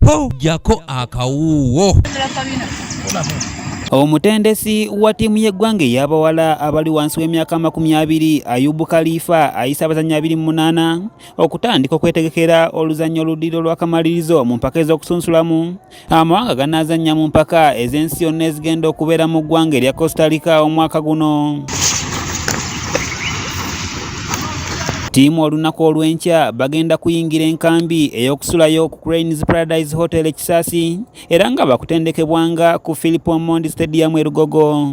Ho, jako akawuuwo. Omutendesi wa ttiimu y'eggwanga ey'abawala abali wansi w'emyaka 20, Ayubu Khalifa, ayise abazannyi 28 okutandika okwetegekera oluzannya oluddira olw'akamalirizo mu mpaka ez'okusunsulamu amawanga ganaazannya mu mpaka ez'ensi yonna ezigenda okubeera mu ggwanga erya Costa Rica omwaka guno. Ttiimu olunaku olw'enkya bagenda kuyingira enkambi ey'okusulayo ku Cranes Paradise Hotel e Kisaasi era nga bakutendekebwanga ku Philip Omondi Stadium e Lugogo.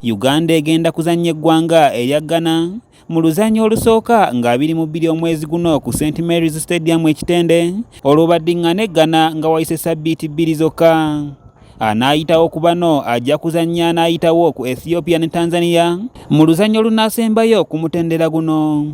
Uganda egenda kuzannya eggwanga erya Ghana mu luzannya olusooka nga 22 omwezi guno ku St Mary's Stadium e Kitende, olwo baddiŋŋane Ghana nga wayise ssabbiiti 2 zokka. Anaayitawo ku bano ajja kuzannya anaayitawo ku Ethiopia ne Tanzania mu luzannya olunaasembayo ku mutendera guno.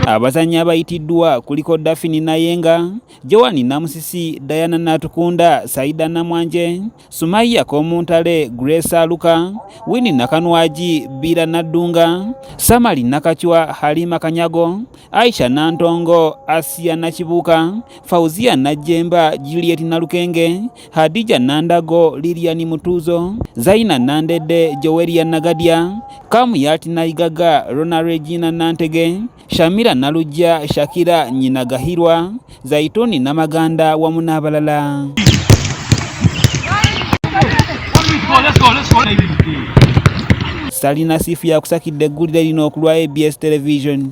Abazannyi abayitiddwa kuliko Daphne Nayenga, Joan Namusisi, Diana Natukunda, Saida Namwanje, Sumaiya Komuntale, Grace Aluka, Winnie Nakanwagi, Bira Naddunga, Samali Nakachwa, Halima Kanyago, Aisha Nantongo, Asia Nakibuuka, Fauzia Najjemba, Juliet Nalukenge, Hadija Nandago, Lilian Mutuzo, Zaina Nandede, Joweria Nagadia, Kamuyat Naigaga, Rona Regina Nantege, Shamira Nalujja, Shakira Nyinagahirwa, Zaituni Namaganda wamu n'abalala. Salina Sifu yakusakidde eggulire lino okulwa ABS Television.